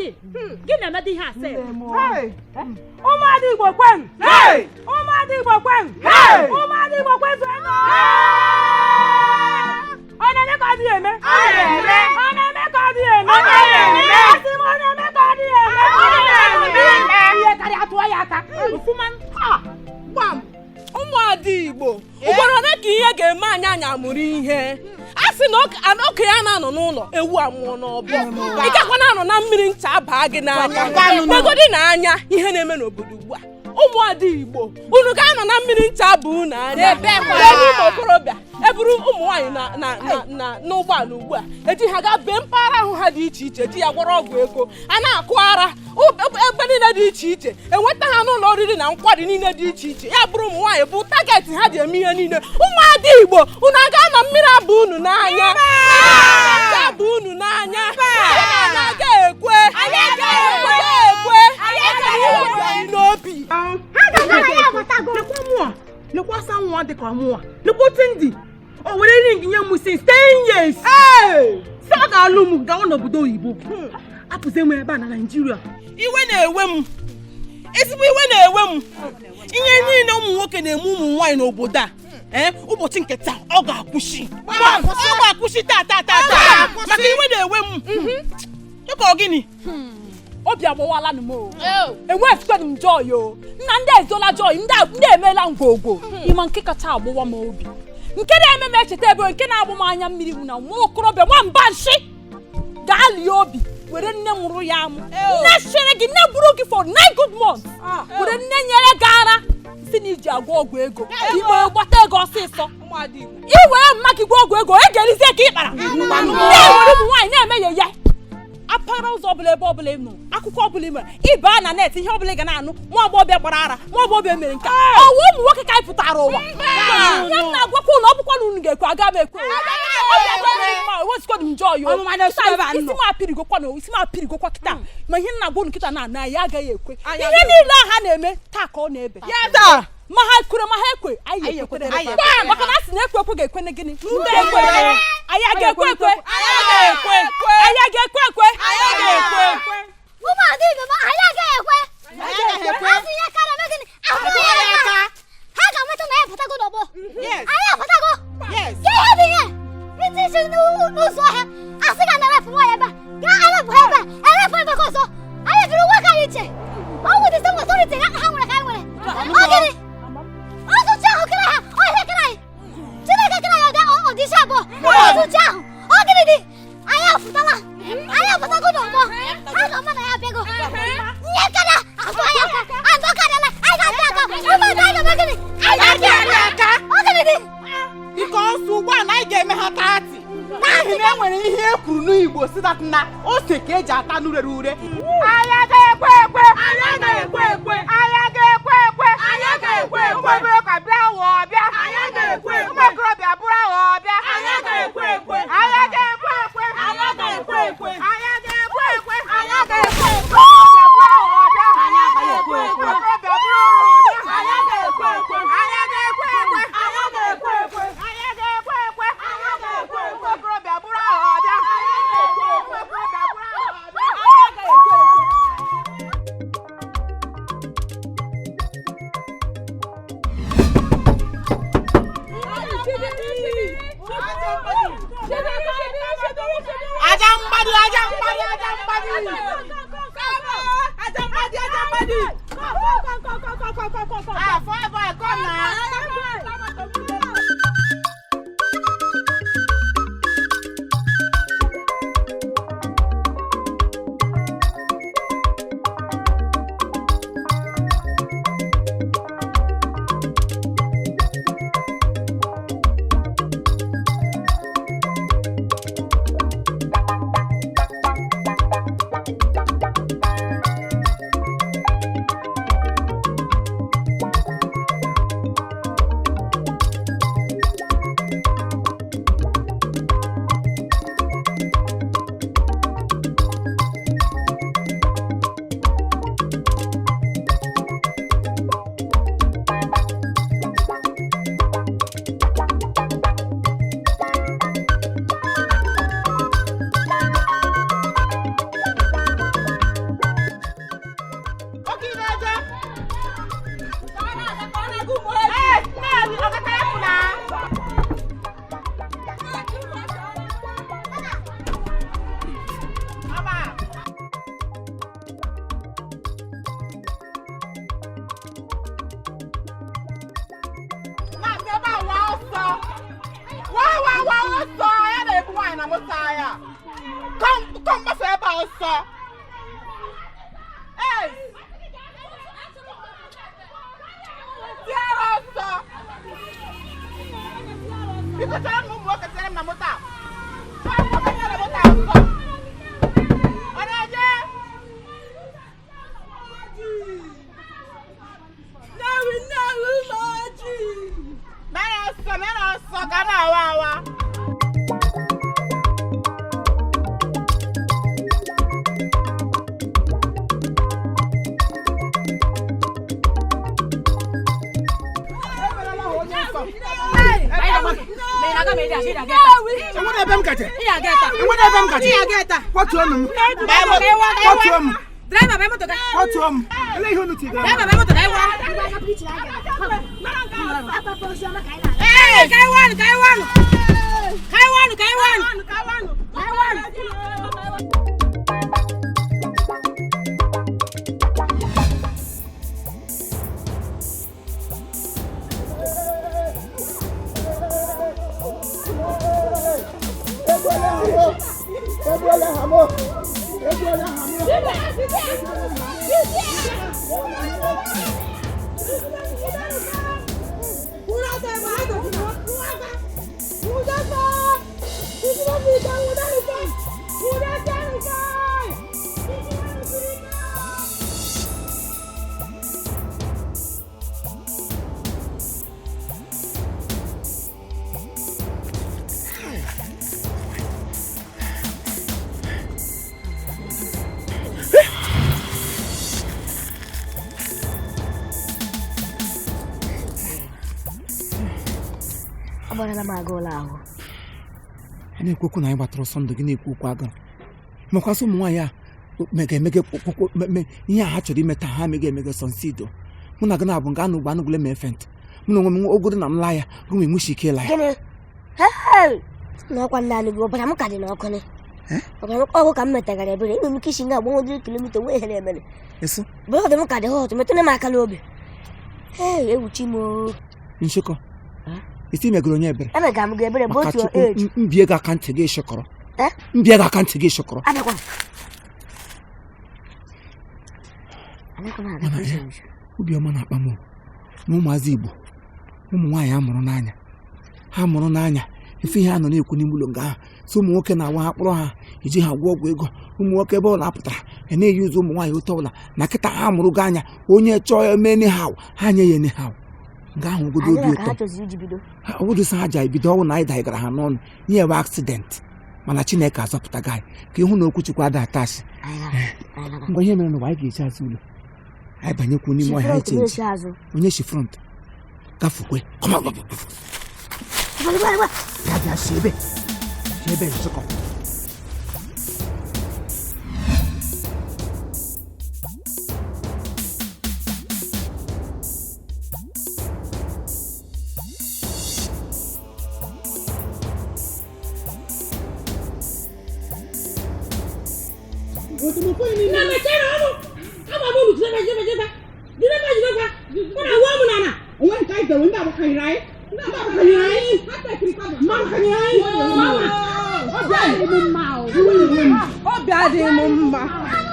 na-emedị? Gị na-emedị ihe asị? Ụmụada Igbo kwen! Ụmụada Igbo kwen! Ụmụada Igbo kwen zụọ! Ọ na-eme ka ọ dịghị eme? Ọ na-eme ka ọ dịghị eme? Asị m ọ na-eme ka ọ dịghị eme? Ihe karịa atụọ ya aka. Gbam! Ụmụada Igbo, ugboro ole ka ihe ga-eme anyị anyị amụrụ ihe? A sị na okenye a na-anọ n'ụlọ ewu amụọ n'ọbọ, ị gakwa na-anọ na mmiri ncha abaa gị n'anya. Negodi na anya ihe na-eme n'obodo ugbu a. Ụmụada Igbo, unu ga-anọ na mmiri ncha abụ unu anya. Ebe ụmụ okorobịa eburu ụmụ nwaanyị na n'ụgbọala ugbu a, eji ha gaa bee mpaghara ahụ ha dị iche iche, eji ya gwọrọ ọgwụ ego, a na-akụ ara ebe niile dị iche iche, enweta ha n'ụlọ oriri na nkwari niile dị iche iche. Ya bụrụ ụmụ nwaanyị bụ target ha ji eme ihe niile. Ụmụada Igbo, unu aga na mmiri abụ unu n'anya, abụ unu n'anya. Anyị agaghị ekwe, anyị agaghị ekwe, anyị n'obi. Lekwa asa nwa dị ka mụnwa, lekwa otu ndị o were ring nye m since 10 years. Si ọ ga-alụ m gawa n'obodo oyibo, apụzie m ebe a na Naịjirịa. Iwe na-ewe m, ezigbo iwe na-ewe m. Ihe niile ụmụ nwoke na-eme ụmụ nwaanyị n'obodo a, ụbọchị nke taa ọ ga-akwụsị, ọ ga-akwụsị taa taa taa taa, maka iwe na-ewe m. Dịka ọ gịnị? Obi agbawala m o, enweghịzikwanụ m joy o. Nna ndị ezola joy, ndị emeela ngwogwo. Ịma nke kacha agbụwa m obi, nke na-eme m echeta ebe nke na-agbụ m anya mmiri bụ na nwa okorobịa nwamba nshi gaa lie obi were nne mụrụ ya amụ, nne chere gị, nne buru gị for 9 good months, were nne nyere gị ara, si na iji agwọ ọgwụ ego ime gbata ego ọsịsọ, i were mma gị gwọ ọgwụ ego, e ga-erizie ka ị kpara. Ndị were ụmụ nwaanyị na-eme ya ya apara ụzọ ọbụla, ebe ọbụla ị nọ, akụkọ ọbụla ị mere, ịba na net, ihe ọbụla ị ga na-anụ, nwa agbọghọbịa gbara ara, nwa agbọghọbịa mere nke a. Ọwụ ụmụ nwoke ka anyị pụtara ụwa. Ihe m na-agwakwa ụlọ, ọ bụkwa na unu ga-ekwe, aga m ekwe. Ewezikwa m joy o, isi m apịrịgokwa na isi m apịrịgokwa kịta. Ma ihe m na-agwa unu kịta na na ya agaghị ekwe ihe niile a ha na-eme taa ka ọ na-ebe ma ha ekwere ma ha ekwe, anyị ekwetere, maka na a sị na ekwe ekwe ga-ekwe gịnị? Anyị a ga-ekwe ekwe, anyị a ga-ekwe ekwe. Ụmụada Igbo, ma anyị agaghị ekwe. Asị ihe karịa eme gịnị? Ahụ ya aka. Ha ga-amata na ya pụtago n'ọgbọ. Anyị apụtago. Ka ihe bụ ihe iti isi n'ụzọ ọhịa, asị ga na-erepụ nwaanyị ebe a, ga erepụ ha ebe a, erepụ ebe ka ọzọ. Anyị jụrụ nwa ka anyị iche. Ọ wụ the same authority ha nwere ka anyị nwere. Ọ gịnị? Ọtụtụ ahụ kere ha, ọhịa kere anyị. Chineke kere anyị ọdị isi abụọ. Ọtụtụ ahụ, ọ gịnị dị? Anyị apụtala. Anyị apụtago n'ọgbọ. Ha ga-ama na ya abịago. Ihe karịa azụ anyị aka. Azụ karịala, anyị ga-apịa aka. Ụmụada anyị ga-eme gịnị? Anyị ga-apịa aka. Ọ gịnị dị? Because ugbu a na anyị ga-eme ha 30, n'ihi na e nwere ihe e kwuru n'Igbo si that na ose ka eji ata anụ rere ure. Anyị agaghị ekwe ekwe. Anyị agaghị ekwe ekwe. Anyị agaghị ekwe ekwe. Anyị agaghị ekwe ekwe. Ụmụ okorobịa bịa ghọọ bịa. Anyị agaghị ekwe ekwe. Ụmụ okorobịa bụrụ aghọọ bịa. Anyị agaghị ekwe ekwe. Anyị agaghị ekwe ekwe. Anyị agaghị ekwe ekwe. Anyị agaghị ekwe ekwe. Anyị agaghị ekwe ekwe. Ụmụ okorobịa bụrụ aghọọ bịa. Anyị agaghị ekwe ekwe. Ụmụ okorobịa bụrụ aghọọ bịa. Anyị agaghị ekwe ekwe. Anyị agaghị ekwe ekwe. Anyị agaghị ekwe ekwe. Anyị agaghị ekwe ekwe. Anyị agaghị ekwe ekwe. Ụmụ okorobịa bụrụ aghọọ bịa. Anyị agaghị ekwe ekwe. Ụmụ okorobịa bụrụ aghọọ bịa. Anyị agaghị ekwe ekwe. Aja mgbadi, aja mgbadi, aja mgbadi, aja mgbadi, aja mgbadi. Ah, fine boy, come na. na moto anyị a. Kọm gbasa ebe a ọsọ. Ee! Tiara ọsọ. Biko chọrọ m ụmụ nwoke tinyere m na moto a. Chọrọ m nwoke tinyere na moto a ọsọ. Ọ na-eje? Mere ọsọ, mere ọsọ ka a na-awa awa. Enwere ebe m gaje. Enwere ebe m gaje. Kwatuo m. Kwatuo m. Kwatuo m. Ele ihe unu tigara. A na-ekwekwu na anyị gbatara ọsọ ndụ gị na-ekwu okwu agụrụ makwasị ụmụ nwaanyị a mega emege ihe a ha chọrọ ime taa ha mega emege sọnsido mụ na gị na-abụ nga anụ ugbo anụgụle ma efent mụ na onwe m ogodo na m laa ya gụ m enwechi ike ịla ya n'ọkwa nna anyị gị ọbara m ka dị n'ọkụ nị ọbara m ọkụ ka m metagara ebere enwere m ike isi nga agbanwedịrị kilomita nwee ihe na-emere bụrụ ọdụ m ka dị họt metụna m aka n'obi ee ewuchi m o nshịkọ isi megoro onye ebere emega m gị ebere bụ otu eji mbie gị aka ntị gị shịkọrọ mbie gị aka ntị gị shịkọrọ obiọma na-akpa m na ụmụazị Igbo ụmụ nwaanyị a mụrụ n'anya ha mụrụ n'anya ife ihe a nọ na-ekwu n'ime ụlọ nga ahụ so ụmụ nwoke na-awa ha kpọrọ ha iji ha gwọ ọgwụ ego ụmụ nwoke ebe ọbụla pụtara a na-eyi ụzọ ụmụ nwaanyị otu ọbụla na kịta ha mụrụ gị anya onye chọọ eme anyhow ha nye ya anyhow nga ahụ ogodo obi ụtọ obodo sị ha ji ebido ọnwụ na anyị daghịgara ha n'ọnụ nye ewe aksidenti mana Chineke azọpụtago anyị ka ịhụ na okwu Chukwu ada atashị ngwa ihe mere n'ụwa anyị ga-eji azụ ụlọ anyị banyekwu n'ime ọhịa anyị chenji onye shi front gafukwe bịa si ebe si ebe nzukọ Obi adịghị m mma.